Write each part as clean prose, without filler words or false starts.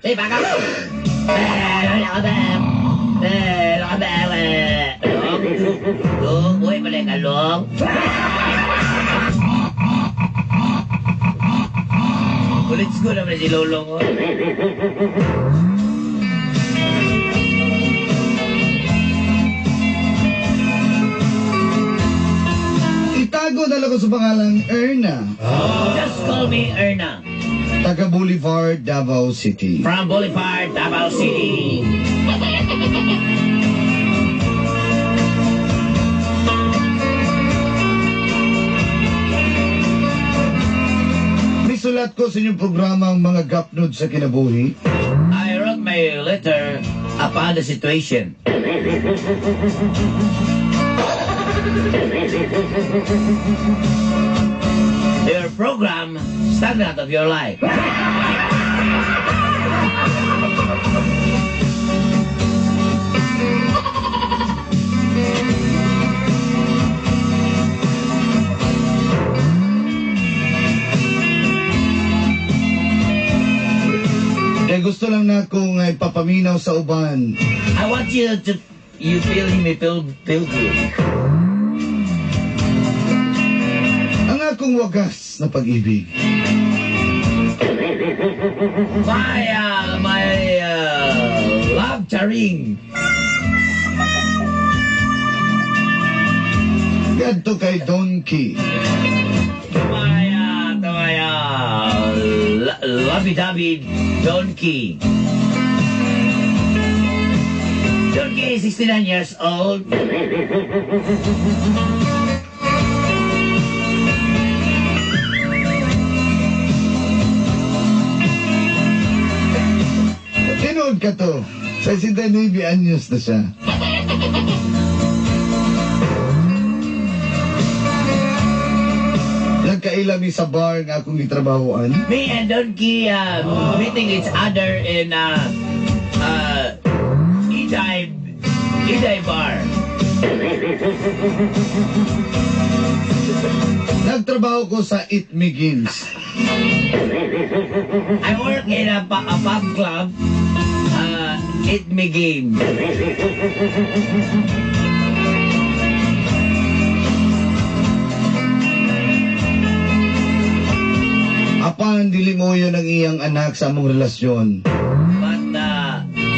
Hey, back up. Long, long, buhay pala ka, long. Let's go naman si Lolong. Oh. Itago na lang ko sa pangalang Erna. Just call me Erna. Taga Boulevard, Davao City. From Boulevard, Davao City. Misulat ko sa inyong programa ang mga gapnod sa kinabuhi. I wrote my letter upon the situation. Your program, Stagnant of Your Life. Kaya gusto lang na akong ipapaminaw sa uban. I want you to, you feel me, feel good. Ang akong wagas na pag-ibig. My love charing. Gadto kay Donkey. To my lovey-dovey donkey. Donkey is 69 years old. Tinuod ka to. Sa 69 anyos na siya. Nagkaila mi sa bar nga akong gitrabahoan. Me and Donkey meeting each other in E-Dive bar. Nagtrabaho ko sa Eat Me Games. I work in a pub club. Eat Me Game. Apan dili mo yun ang iyang anak sa among relasyon. But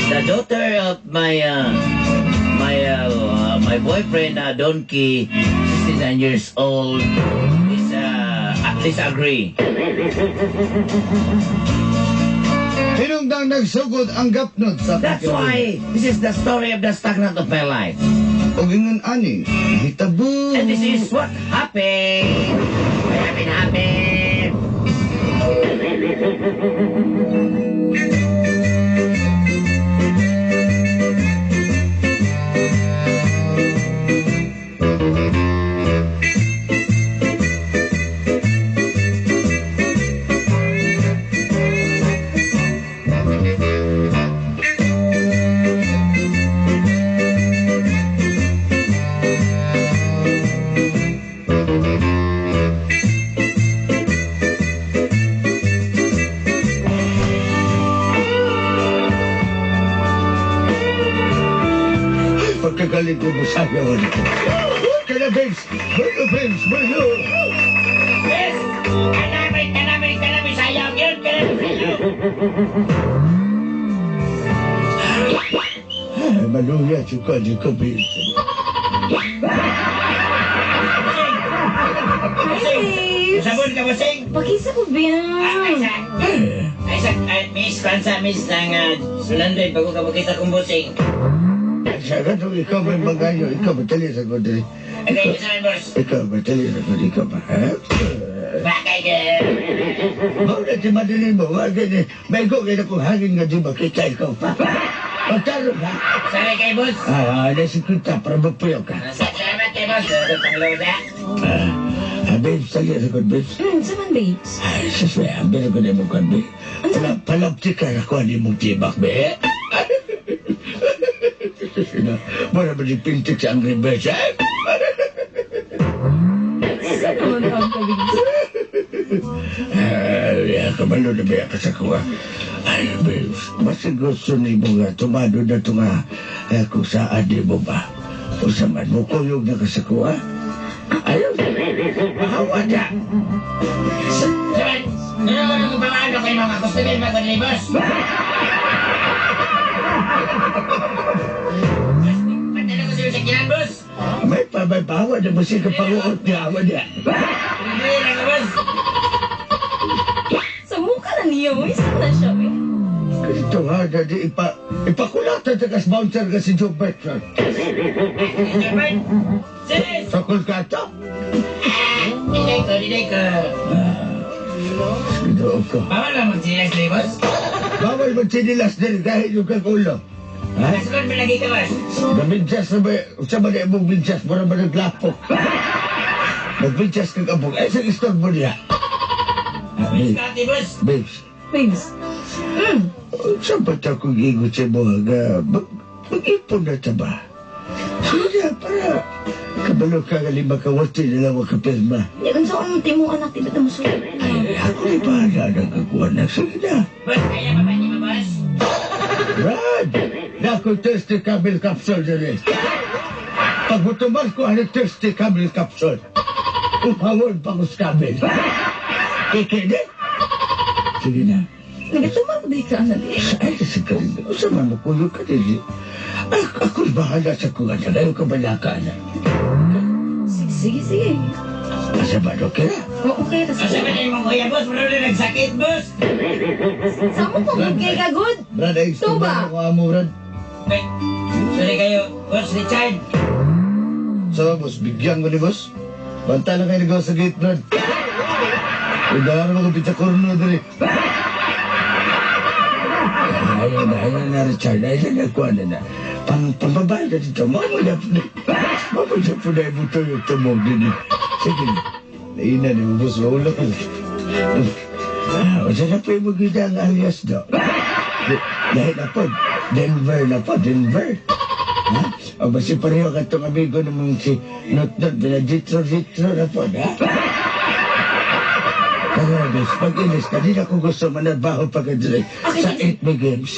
the daughter of my boyfriend, Donkey, 69 years old, is disagree. Hinungdang nagsugod ang gapnod sa That's why this is the story of the stagnant of my life. Og ingon ani, hitabo. And this is what happened. What happened, happened. Pagkagaling ko mo sa iyo. Kaya babes, bayo babes, bayo. Yes! Kanami, kanami, kanami sayang yun, kanami sayang. Maluya, chuka, di ko babes. Hi, babes. Sabon ka, bossing? Pakisa ko, Bim. Ay, sa, miss, kansa, miss, ng London, bago ka makita kong bossing. Sa ganito, ikaw may magayo, ikaw matali sa ko diri. Okay, isa man, boss. Ikaw matali sa ko, ikaw ba? Ha? Bakay ka. Mao na si Madeline mo, wag gani. May go kaya kung hangin nga di makita ikaw pa. Pagtaro ka. Sorry kay boss. Ah, nasa kita para magpuyo ka. Salamat kay boss. Pangloda. Babes, sali sa ko, babes. Saman, babes? Ay, sus, may ambir ko na mo kan, be. Palapti ka na ko, hindi mong tibak, be. Wala ba di pintik sa Angry Birds, eh? Saan naman ang ka, babes? Ay, kabalo na ba ka sa kuha? Ay, babes, basta gusto ni mo nga tumado na ito nga kung saan di mo ba. O sa man mo kuyog na kasakuha. Ayaw, mahawa na. Saban, ano mo nang pamaano kay mga customer mga kadali, boss? Patala ko sa'yo sa kinan, boss. May pa, may pahawa na mo siya kapanguot niya, awa niya. Hindi lang ka, boss. Sa mukha na niya, uy. Saan na siya, uy? Ito ha, dadi ipakulatan sa kas bouncer ka si Joe Bertrand. Gilbert! Sis! Sa Kolkata? Dinay ko, dinay ko. Ginoo ko. Bawal lang magsilas, di, boss? Bawal magsinilas din kahit yung kagulo. Ha? Nasulod mo lagi ka, boss. Nabinsyas na ba, sa ba na imong binsyas, mura ba naglapok? Nagbinsas kang abog, ay sa istorbo niya. Ay, Scotty, boss. babes, Babes. saan ba ito kung ingot sa mo nga, mag-ipon na ito ba? Sige na, para kabalo ka nga lima ka wati na lang kapirma. Hindi, kung saan mo anak, di ba ito musulod? Ay, ako ni bahala ng kakuha na. Sige na. Boss, kaya pa ba niyo, boss? Brad! Naku, thirsty camel capsule na rin. Pag butuman ko, ano thirsty camel capsule? Umawon pa ko sa camel. Kikini? Sige na. Nagatuman di ka, anak. Ay, kasi ka rin. Usa man mo kuyo ka din. Ay, ako'y bahala sa kung ano. Ayaw ka balaka na. Sige, sige, sige. Asa ba, okay na? Oo, okay. Tas, Asa ba na yung kuya, boss? Wala na nagsakit, boss. sa mo kung okay ka, good? Brad, ay, Tuba. ko amo, Brad. Wait, sorry kayo, boss Richard. So, boss, bigyan ko ni boss. Banta lang kayo nagawa sa gate, Brad. Udahan mo ko pizza corno dali. Ayaw na, ayaw na, Richard. Ayaw na, kuha na na. Pambabae na dito. Mamo na po na. Mamo na po na ibuto yung tumog din. Sige na. Naina ni mo, boss. Wala ko. Ah, o na po yung maganda ang alias do. Dahil na po, Denver na po, Denver. Ha? O basta pareho ka itong amigo namang si Not Not, Binajitro-jitro na po, ha? Pero, bes, pag-ilis ka, di na ko gusto manarbaho pag Okay, sa sige. 8 May Games.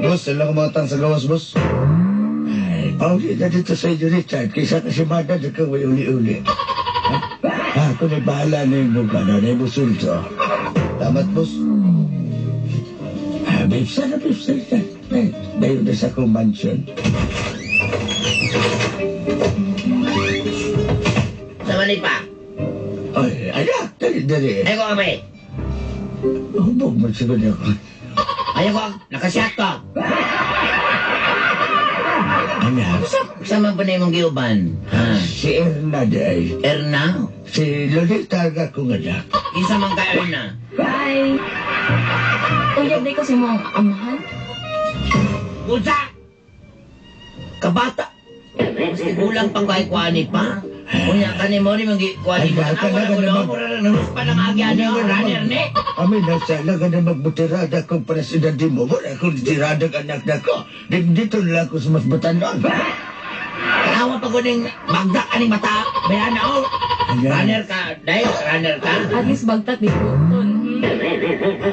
Boss, sila ko mga tang sa gawas, boss. Ay, pauli na dito sa inyo, Richard. Kaysa kasi mada na kang may uli-uli. Ha? Ha, ako na bahala na yung mukha na, na yung sulto. Tamat, boss. Ah, babe, sana, babe, sana. Dahil na sa akong mansion. Sa mali pa. Ay, anak, dali, dali. Ayaw ko kamay. Hubog mo siguro ako. Ayaw ko, nakashot ko. Anak, Sama pa na yung giuban. Ha? si Erna day. Erna? Si Lolita ang akong anak. Isa man ka Erna. Bye. Uyab di ko sa imong amahan. Unsa? Kabata. Mas gulang pang kay kuani pa. Unya ka ni mo ni mangi kuani Ay, mo. ka Ako na na ka ko naman. no, mura na pa ng agya ni runner ni. Amin na sana ka na magbutirada kung presidente mo. Wala akong tirada anak na ko. Dito na lang ako sa mas batanon. Kaawa pa ko ning bagdak aning mata. Bayan na oh. Runner ka, dahil runner ka. At least bagtak di ko.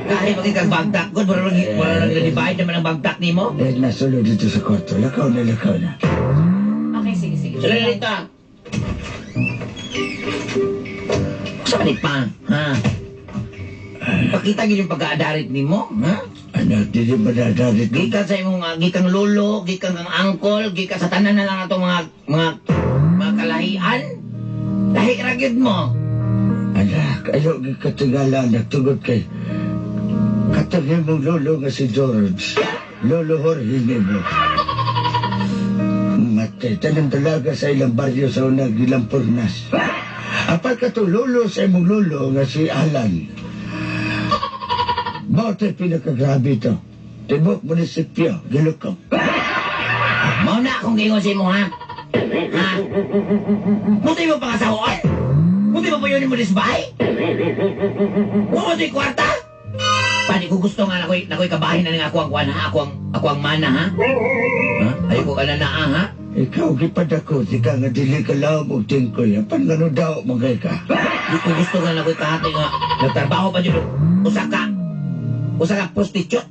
Kahit pag kag bagdak gud, mura lang mura lang divide naman ang bagdak nimo. Eh, nasulod dito sa kwarto. Lakaw na, lakaw na. Okay, sige, sige. Sila dito. Sa ni pa, ha? Pakita gyud yung pag-aadarit nimo, ha? Anak, di ba nadadit ko? Gikan sa imong gikan lolo, gikan kang angkol, gikan sa tanan na lang atong mga kalahian. Lahi ra gyud mo. Anak, ayaw katingala anak tungod kay katang mong lolo nga si George. Lolo Jorge nimo. Duterte, tanang dalaga sa ilang baryo sa unang ilang purnas. Apal ka to lolo sa imong lolo nga si Alan. Mao to'y pinakagrabe ito. Tibok munisipyo, gilukop. Mao na akong giingon sa imo, ha? Ha? Muti mo pangasahoon? Muti mo pa yun mo disbay? Mo to'y kwarta? Pani ko gusto nga nakoy kabahin na ning ako ang kuan ha, ako ang mana ha. Ha? Ayoko ka na naa ha. Ikaw gipadako, di ka nga dili ka laom og tingkoy. Apan ngano daw magay ka. Di ko gusto nga nakoy kahati nga nagtrabaho pa jud usa ka prostitute,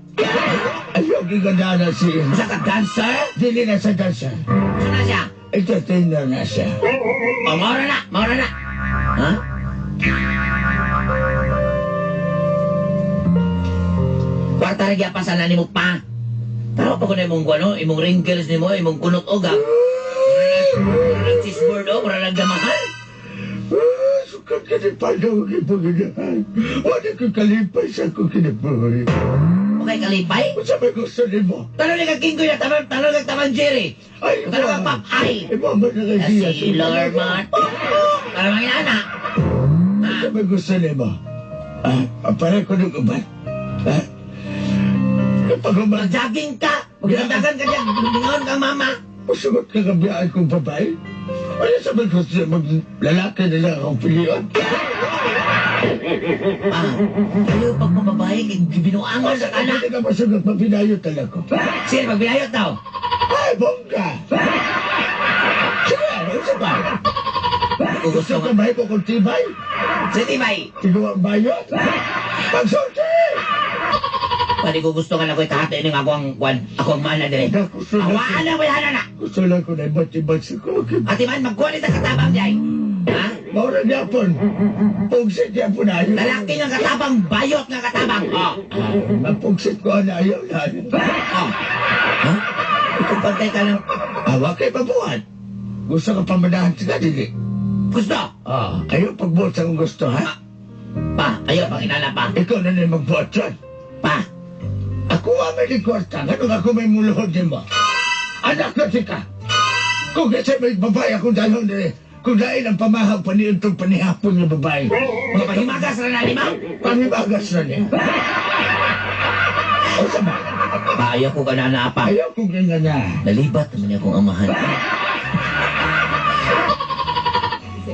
Ayaw giganda na si usa ka dancer. Dili na sa dancer. Usa na siya. Entertainer na siya. O maura na, maura na. Ha? Kwarta ra gyud pa nimo pa. Taro pa ko na imong kuno, imong wrinkles nimo, imong kunot og ha. Mura nag cheeseburger o, mura nag damahan. Sukat ka ni Paldo ang ipaginahan. Wala ko kalipay sa akong kinabuhi. Okay, kalipay? Unsa may gusto nimo? Talo ni kag Kinggoy na taman, talo kag taman Jerry. Ay, Talo kag Pop Ay. Iba man na kay siya. Si Lorman. Para mga anak. Unsa may gusto nimo? Ah, pare ko nung uban. Ha? Kapag uban, Mag-jogging ka. Magdandagan ka dyan. Bingaon kang mama. Masugot ka gabiyaan kong babae. Ano sa may gusto maglalaki nila akong pilion? Ah, ayaw pag mababae, gibinuangan sa kana. Hindi ka masugot, mabinayo talaga. Sir, magbinayot daw. Ay, bongga! Sige, ano sa ba? Kung gusto Gusto ka nga. ba ko kung tibay? Sa tibay. Tiguang bayot? Pagsulti! Pwede ko gusto nga na ko'y kahati ning ako ang kwan, ako ang mana dire. Awaan na, bayana na. Gusto lang ko na iba't-iba't sa kukip. Ati man, magkuha sa katabang diyay. Ha? Maura niya pon. Pugsit niya po na ayaw. Lalaki nga katabang, bayot nga katabang. Oh. Mapugsit ko na ayaw na. Oh. Ha? Ikaw pantay ka ng... Awa kay mabuhat. Gusto ka pamanahan sa dili. Gusto? Ah, ayaw pagbuhat sa kung gusto, ha? Pa, ayaw pang inala pa. Ikaw na na magbuhat yan. Pa. Ako ang may kwarta, ganun ako may muluhod din mo. Anak na tika. Kung kasi may babae akong dalhon din kung dahil ang pamahaw paniuntong panihapon ng babae. Mga pahimagas na na lima. Pahimagas na niya. O sama. Pa, ayaw ko ka na na pa. Ayaw kong ganyan na. Nalibat naman niya akong amahan.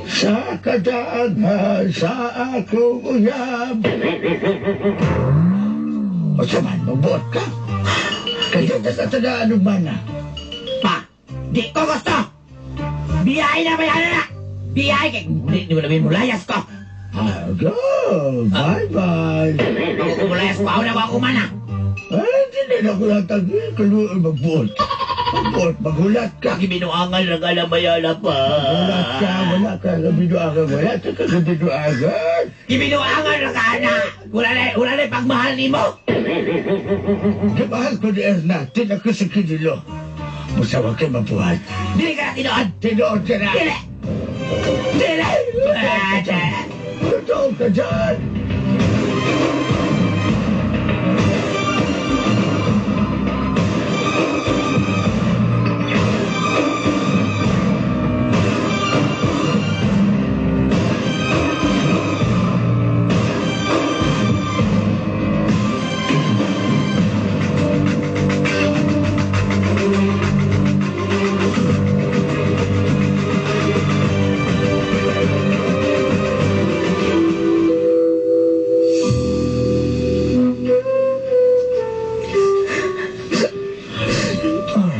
Sa kadaghan sa akong uyab. O sama, magbuot ka. Kaya sa tagaan ng mana. Pa, di ko gusto. Biyay na, bayana na. Biyay kay di mo namin mulayas ko. Ah, go. Bye-bye. Ako ko mulayas ko, ako na ako mana. Ay, hindi na ako natagi. Kaluoy magbuot. Magbuot, maghulat ka. Gibinuangan lang alam bayala pa. Maghulat ka, wala ka kabinuangan. Wala ka kabinuangan. Gibinuangan lang ka na. Wala na pagmahal nimo. Kamahal ko ni Erna, tinako sa kinilo. Musawa kay mabuhat. Dili ka na tinuod. Tinuod ka na. Dili. Dili. Totoo ka dyan.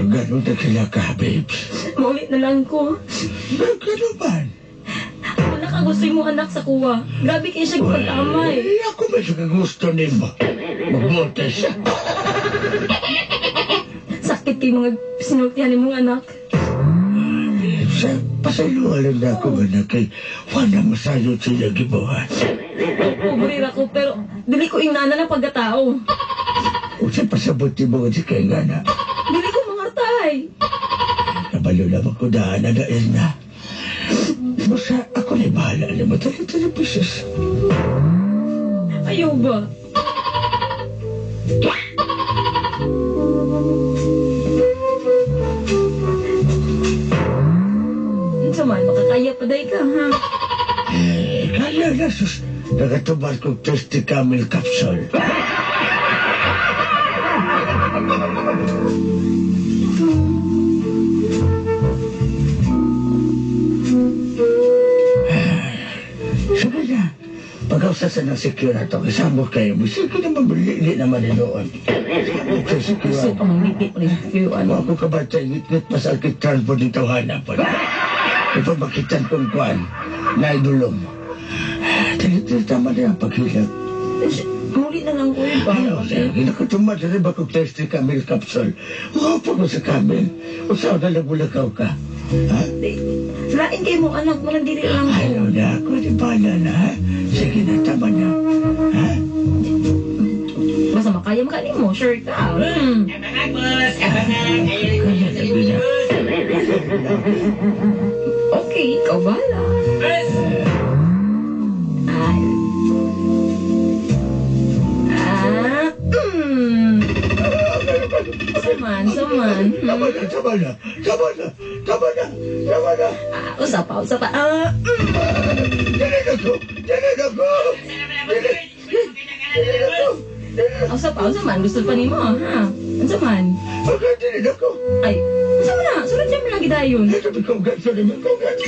Ganun na kila ka, babes. Maulit na lang ko. Ganun ba? Wala ka gusto mo anak sa kuwa. Grabe kayo siya pag-amay. Eh, ako may gusto nimo. Magbuti siya. Sakit kay mga sinultihan ni mong anak. Sa pasayloan na ako ba na kay wala masayot sila gibuhat. Pobre ra ko pero dili ko ingana ng pagkatao. Usa pasabot ni mo si kay nga na. Dili ko mangartay. Nabalo na ako daan na dahil na. Basta ako na bahala na mo. Tali-tali bisis. Ayaw ba? Makaya pa day ka, ha? Eh, kaya na sus. Nakatubad kong thirsty camel capsule. Sige na. Pag-ausa sa ng secure na ito, kasama kayo. Sige naman, hindi naman inoon. Sa secure. Gusto ka manglipit mo rin sa Ano ako kabata, ngit-ngit pa sa transport dito hanapon. Ipabakitan kong kuan, naidulong. Dali, tama na ang paghilak. Muli na lang ko yun ba? Ayaw, sir. Ginakutumad na rin ba kung thirsty camel capsule? Uhaw ko sa camel. Usaw na lang bulakaw ka. Ha? Lain kayo mo anak, walang dili lang ko. Ayaw na ako, di bala na, ha? Sige na, tama na. Ha? Basta makaya makanin mo, sure ka. Kabangag, boss! Kabangag! Kaya na, gina. Okay, ikaw bahala. Boss! Ay. Ah, Saman, saman. Tama na, tama na. Tama na, tama na, tama na. Ah, usap pa, usap pa. Dali na ko, dali na ko. Dali na ko. Usap pa, usap man. Gusto pa nimo, ha? Unsa man? Okay, dali na ko. Ay, unsa man na? Sunod siya mo lagi dayon. Ito, congrats, congrats.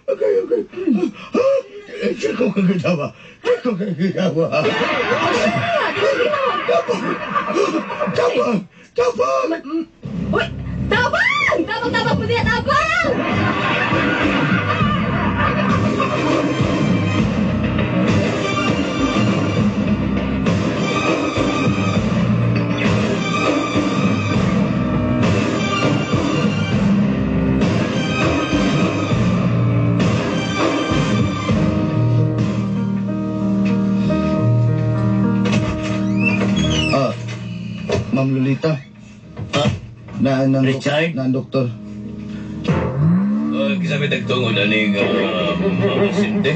Okay, okay. Di ko kaginawa. Di ko kaginawa. Tabang! Tabang! Tabang! Uy! Tabang! Tabang, tabang! Pwede na, tabang! Ah, Ma'am Lolita. Ah, Na nang Richard? Na ang doktor. Kisa may tagtungod aning pasyente.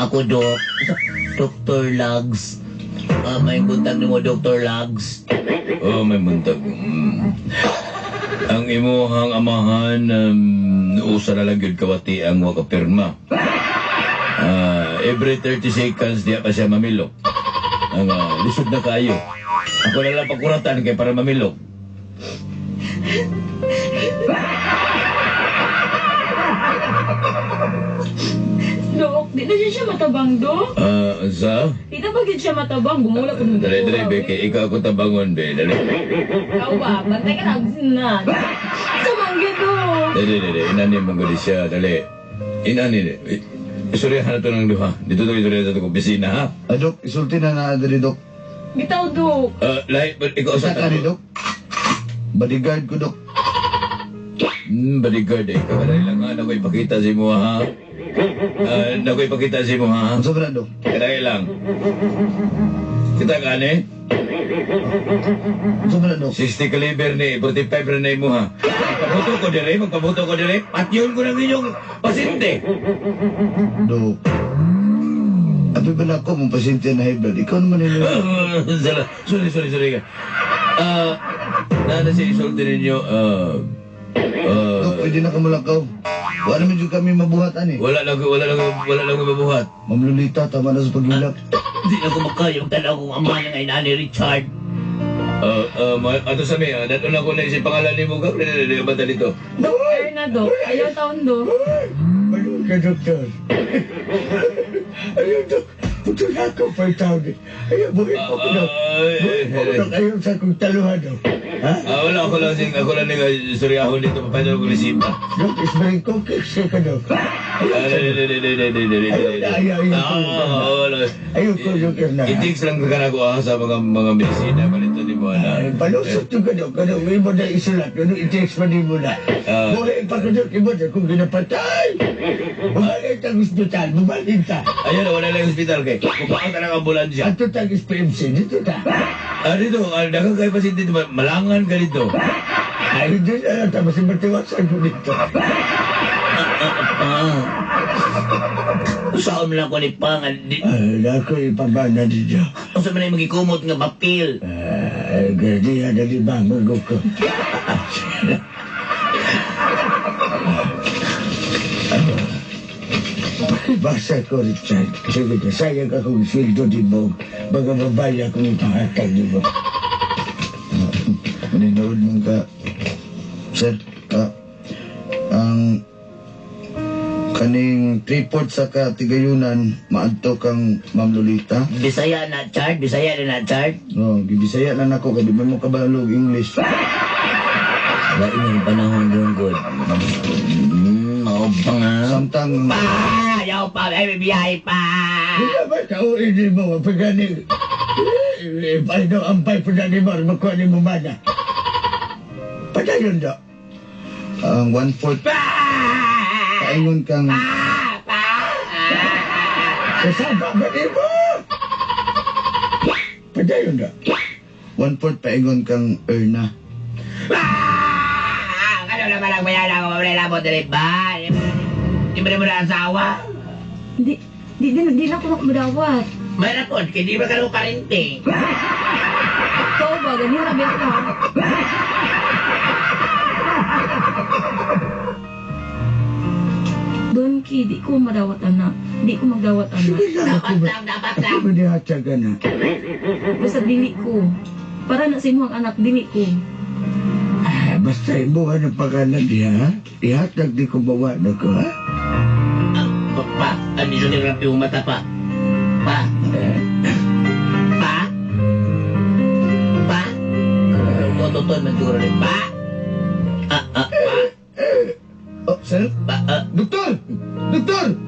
Ako, Dok. Dr. Lags. May buntag nimo, Dr. Lags. Oh, may buntag. Ang imuhang amahan, usa na lang yun kawati ang wa kapirma. Every 30 seconds diya pa siya mamilok. Ang lisod na kayo. Ako na lang pagkuratan kay para mamilok. Dok, di na siya matabang, Dok. Sa? Di na ba siya matabang? Gumula po nung Dali, dali, Becky. Ikaw ako tabangon, be. Dali. Ikaw ba? Bantay ka lang. Na. Sa mangga, Dok. Dali, dali. Inani mong guli siya. Dali. Inani. Istoryahan na ito ng duha. Dito ito, istoryahan ito kong bisina, ha? Ah, Dok, isulti na na diri, Dok. Bitaw, Dok. Lahi, ikaw Isa sa ka ni, Dok. Bodyguard ko, Dok. Bodyguard, eh. Kakadali lang, ha? Naku, ipakita si mo, ha? Naku, ipakita si mo, ha? Ang sobra, Dok. Kadali lang. Kita ka, ne? Ang sobra, Dok. 60 caliber ni, 45 rin na mo, ha? Magpabuto ko dire, magpabuto ko dire. Patyon ko ng inyong pasyente. Dok. Abi ba na ako mong pasyente na high blood? Ikaw naman yun. Sorry, sorry, sorry. Nana siya isulti ninyo, Dok, pwede na kamulakaw. Wala naman dyan kami mabuhat, ani. Wala lang, wala lang, wala lang mabuhat. Ma'am Lolita, tama na sa paghilak. Hindi na ko makaya tanaw kong ama niya ngayon, ani Richard. Ato sa mi, dato na ko na isip pangalan ni mo, Gab. Dali, dali, bata dito. Doktor na, Dok. Ayaw taon, Dok. Ayun ka, doktor. Ayun, dok. Puto na ako, 5,000. Ayun, buhay pa ko, dok. Buhay pa ko, dok. Ayun sa akong taluhan, dok. Ha? Wala, ako lang sing, ako lang nang istoryahon dito, papaano ko resipa. Dok, is maring kukik ka, Dok. Ayaw ko yung na. I-takes lang ka na ko sa mga medisina, palito ni mo na. Palusot yung ka, Dok. Ano, imo na isulat. Ano, i-text pa ni mo na. Buhay pa ka, Dok. Imo na kung ginapatay. Bumalik ang ospital. Bumalik ta. Ayun, wala lang ospital kay. Kupakan ka ng ambulansya. Ato tag SPMC. Dito ta. Dito, daghang kayo pasyente dito. Malangan ka dito. Ay, hindi na lang. Tapos matiwasan ko dito. Saan mo lang ko ni Pang? Ay, ako ipabana dito. Unsa man ay magikumot nga papel? Ay, ganyan na di ba? Maguko. Pakibasa ko, Richard. Sige na, sayang akong sweldo di mo. Baga babae akong ipangatag di mo. Maninood man ka, sir, ang kaning 3/4 sa katigayunan, maadto kang Ma'am Lolita. Bisaya na, Chard? Bisaya na, Chard? No, gibisaya na nako kay di ba mo kabalog English. Wala yung panahon doon, good. Maubang ha. Samtang... Pa! Ayaw pa! Ay, may biyahe pa! Hindi ba tao hindi mo? Pagani... Paano ampay pa na ni mo? Makuha ni mo mana. Padayon do. Ang 1/4... Paingon kang... Kasama ba ni mo? Padayon do. 1/4 paingon kang Erna. Ano naman ang bayan ako? Wala mo dali ba? Di ba mo na asawa? Di lang ko makmadawat. Mayroon po, kaya di ba ka naman parente? Ikaw ba? Ganyan na ba ka? Donkey, di ko madawat anak. Di ko magdawat anak. Dapat lang, dapat lang. Ako ba nihatag anak? Basta dili ko. Para na sa imong anak, dili ko. Basta imuha ng pagkanan niya, ha? Ihatag di ko bawa na ko, ha? Pa, ano yun yung rapi mata, pa? Pa? Pa? Pa? Tututoy man siguro rin. Pa? Pa? Oh, sir? Pa, Doktor! Doktor!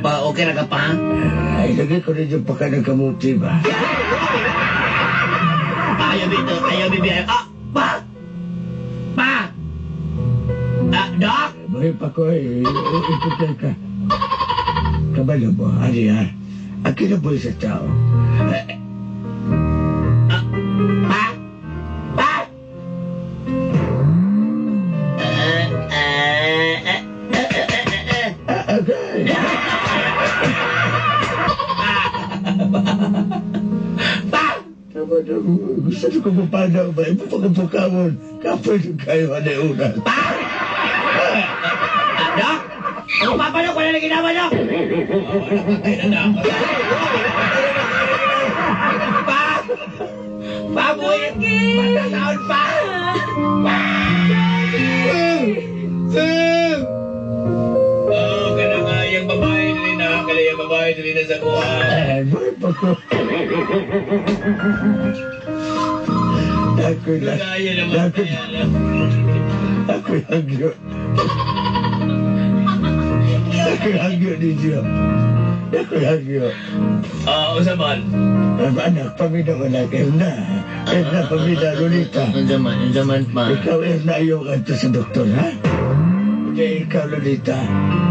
Pa, okay na ka pa? Ay, lagay ko rin yung pagka ng kamuti ba? Pa, ayaw bito, ayaw bibi, ayaw. Pa! Pa! Dok! Buhay pa ko, eh. Iputay ka. Kabalo mo, ari ha? Ang kinabuhi sa tao. Pa! Pa! Okay. Pa! Gusto ko mapanaw ba? Ipo pagkapukawon. Kapoy yung kayo na una. Pa! Dok! Ako papanok, wala na ginawa, Dok! Pa! Pa, buhay! Pagkataon, pa! Pa! Sir! Oh, kana nga, yung babae nila na, kala yung babae nila sa kuha. Ay, buhay pa ko. Ako'y lang. Kaya naman, kaya na. Ako'y hagyo. Ako'y hagyo ninyo. Ako'y hagyo. Usapan. Anak, paminaw anak, Erna. Erna, paminaw, Lolita. Ang zaman pa. Ikaw, Erna, ayaw ka sa doktor, ha? Hindi, ikaw, Lolita.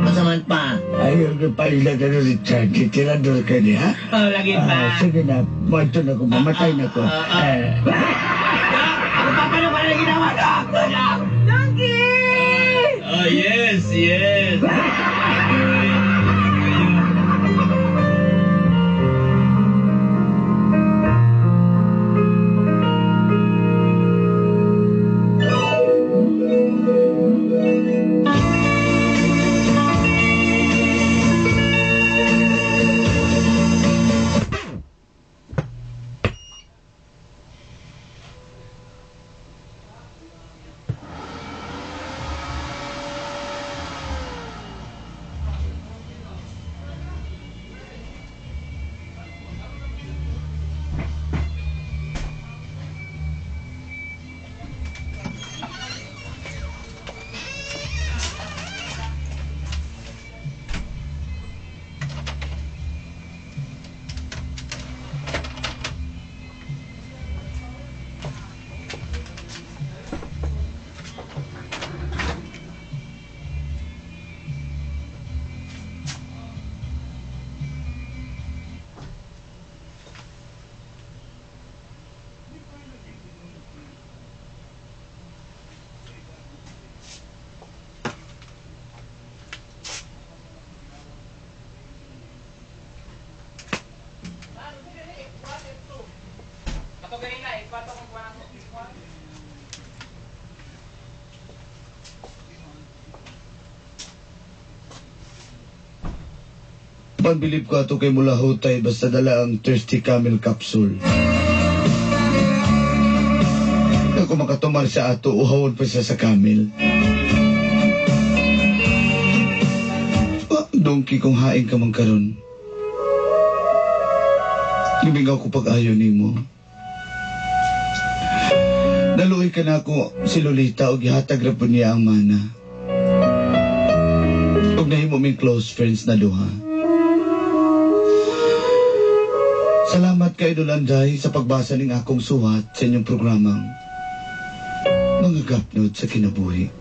Ang zaman pa. Ayaw ka pa ilan na Richard. Titirador ka niya, ha? Lagi pa. Sige na, mato na ko, mamatay na ko. Ako papanok, wala na ginawa, Dok! Dok! Donkey! Oh, yes, yes. Panbilib ko ato kay mulahutay basta dala ang Thirsty Camel capsule. Kung makatumar siya ato, uhawon pa siya sa camel. Ah, donkey kung hain ka man karon. Gimingaw ko pag-ayo nimo. Naluoy ka na ako si Lolita og gihatag ra po niya ang mana. Og nahimo ming close friends na duha. Salamat kay Idol Anday sa pagbasa ning akong suwat sa inyong programang Mga Gapnod sa Kinabuhi.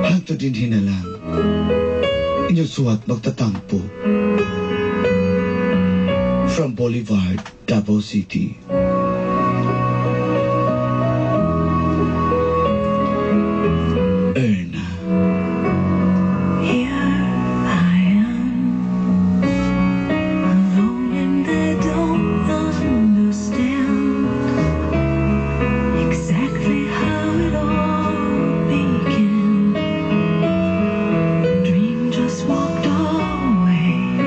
Hangtod din hinalang, inyong suwat magtatampo. From Boulevard, Davao City. Erna. Here I am, alone and I don't understand exactly how it all began. Dream just walked away.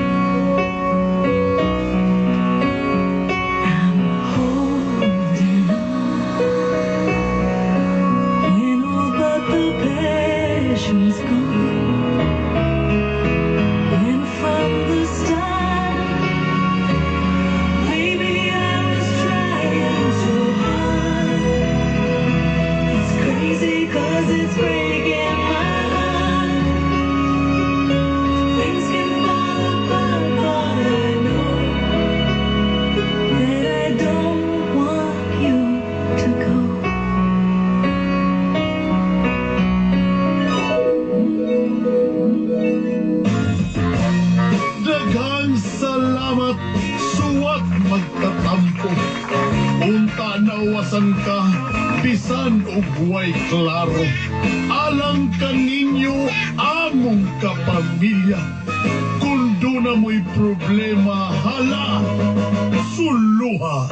I'm holding on when all but the passion's gone. And from the start, maybe I was trying too hard. It's crazy 'cause it's breaking my heart. Things can fall apart, but I know that I don't want you to go. Daghang salamat, suwat magtatampo. Unta nawasan ka, bisan og way klaro. Alang kaninyo among kapamilya. Kung duna mo'y problema, hala, suluha.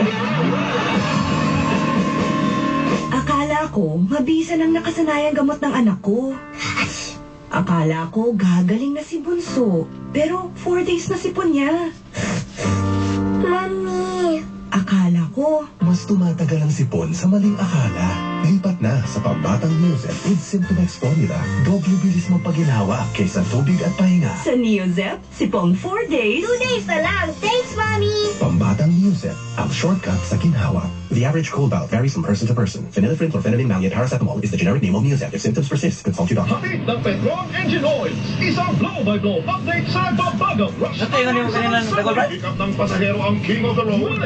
Akala ko, mabisa ng nakasanayang gamot ng anak ko. Akala ko, gagaling na si Bunso. Pero 4 days na sipon niya. Mommy. Akala ko, Mas tumatagal ang sipon sa maling akala. Lipat na sa pambatang Neozep with Symptomax formula. Doble bilis mo paginhawa kaysa tubig at pahinga. Sa Neozep, sipong 4 days. 2 days na lang. Thanks, Mommy. Pambatang Neozep, ang shortcut sa ginhawa. The average cold bout varies from person to person. Phenylephrine, chlorphenamine maleate, paracetamol is the generic name of Neozep. If symptoms persist, consult your doctor. Hatid ng Petron Engine Oil. Isang blow-by-blow update sa nagbabagang rush. Sa tayo kanina kanina, Brad? Pick up ng pasahero ang king of the road.